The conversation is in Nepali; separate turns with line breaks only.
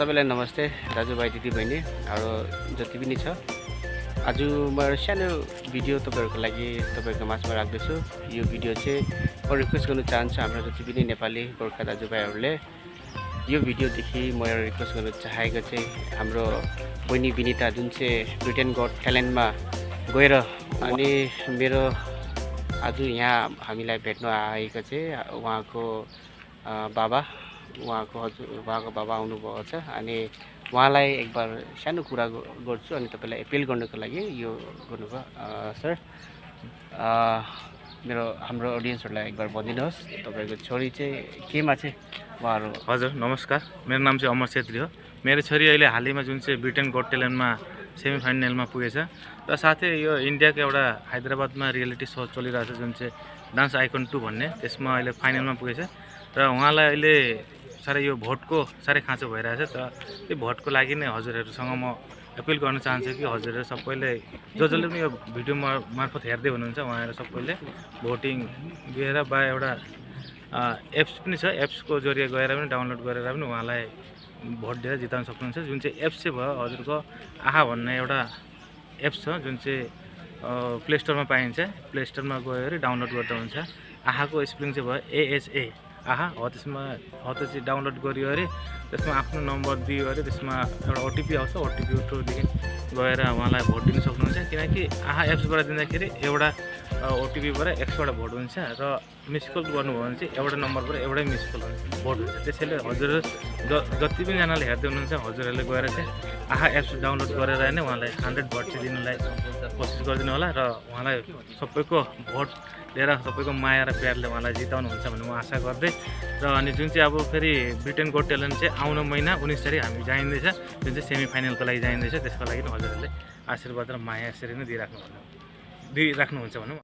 सबैलाई नमस्ते दाजुभाइ दिदीबहिनी जति पनि छ। आज म सानो भिडियो तपाईहरुको लागि तपाईहरुको माझमा राख्दैछु। यो भिडियो चाहिँ म रिक्वेस्ट गर्न चाहन्छु हाम्रो जति पनि नेपाली गोर्खा दाजुभाइहरुले यो भिडियोदेखि म रिक्वेस्ट गर्न चाहेको चाहिँ हाम्रो बहिनी विनिता जुन चाहिँ ब्रिटेन गट ट्यालेन्टमा गएर अनि मेरो आज यहाँ हामीलाई भेट्न आएको चाहिँ उहाँको बाबा आउनुभएको छ अनि उहाँलाई एकबार सानो कुरा गर्छु अनि तपाईलाई एपिल गर्नको लागि यो गर्नुभयो। सर हाम्रो ऑडियन्सहरुलाई एकबार भनिदिनुहोस् तपाईको छोरी चाहिँ केमा चाहिँ उहाँहरु।
हजुर नमस्कार, मेरो नाम चाहिँ अमर छेत्री हो। मेरो छोरी अहिले हालैमा जुन चाहिँ ब्रिटेन गट ट्यालेन्टमा सेमी फाइनलमा पुगेछ र साथै यो इन्डियाको एउटा हैदराबादमा रियालिटी सो चलिरहेछ जुन चाहिँ डान्स आइकन 2 भन्ने, त्यसमा अहिले फाइनलमा पुगेछ र उहाँलाई अहिले साह्रै यो भोटको साह्रै खाँचो भइरहेछ। त यो भोटको लागि नै हजुरहरुसँग म अपिल गर्न चाहन्छु कि हजुरहरु सबैले जसले पनि यो भिडियो मार्फत हेर्दै हुनुहुन्छ उहाँहरु सबैले भोटिङ दिएर बा एउटा एप्स पनि छ, एप्सको जरिया गएर पनि डाउनलोड गरेर पनि उहाँलाई भोट दिएर जिताउन सक्नुहुन्छ। जुन चाहिँ एप्स चाहिँ भयो हजुरको आहा भन्ने एउटा एप्स छ जुन चाहिँ प्ले स्टोरमा पाइन्छ। प्ले स्टोरमा गएर डाउनलोड गर्दा हुन्छ। आहाको स्पेलिङ चाहिँ भयो AHA आहा हो। त्यसमा हो त्यो चाहिँ डाउनलोड गरियो अरे त्यसमा आफ्नो नम्बर दियो अरे त्यसमा एउटा ओटिपी आउँछ। ओटिपी थ्रुदेखि गएर उहाँलाई भोट दिन सक्नुहुन्छ। किनकि आहा एप्सबाट दिँदाखेरि एउटा ओटिपीबाट 100वटा भोट हुन्छ र मिस कल गर्नुभयो भने चाहिँ एउटा नम्बरबाट एउटै मिस कल भोट हुन्छ। त्यसैले हजुर जति पनि जनाले हेर्दै हुनुहुन्छ हजुरहरूले गएर चाहिँ आहा एप्स डाउनलोड गरेर नै उहाँलाई 100 भोट चाहिँ दिनलाई कोसिस गरिदिनु होला र उहाँलाई सबैको भोट लिएर सबैको माया र प्यारले उहाँलाई जिताउनुहुन्छ भन्ने म आशा गर्दै र अनि जुन चाहिँ अब फेरि ब्रिटेन गट ट्यालेन्ट चाहिँ आउन महिना 19 तारिक हामी जाइँदैछ जुन चाहिँ सेमी फाइनलको लागि जाइँदैछ। त्यसको लागि हजुरहरूले आशीर्वाद र माया यसरी नै दिइराख्नुहुन्छ भनौँ।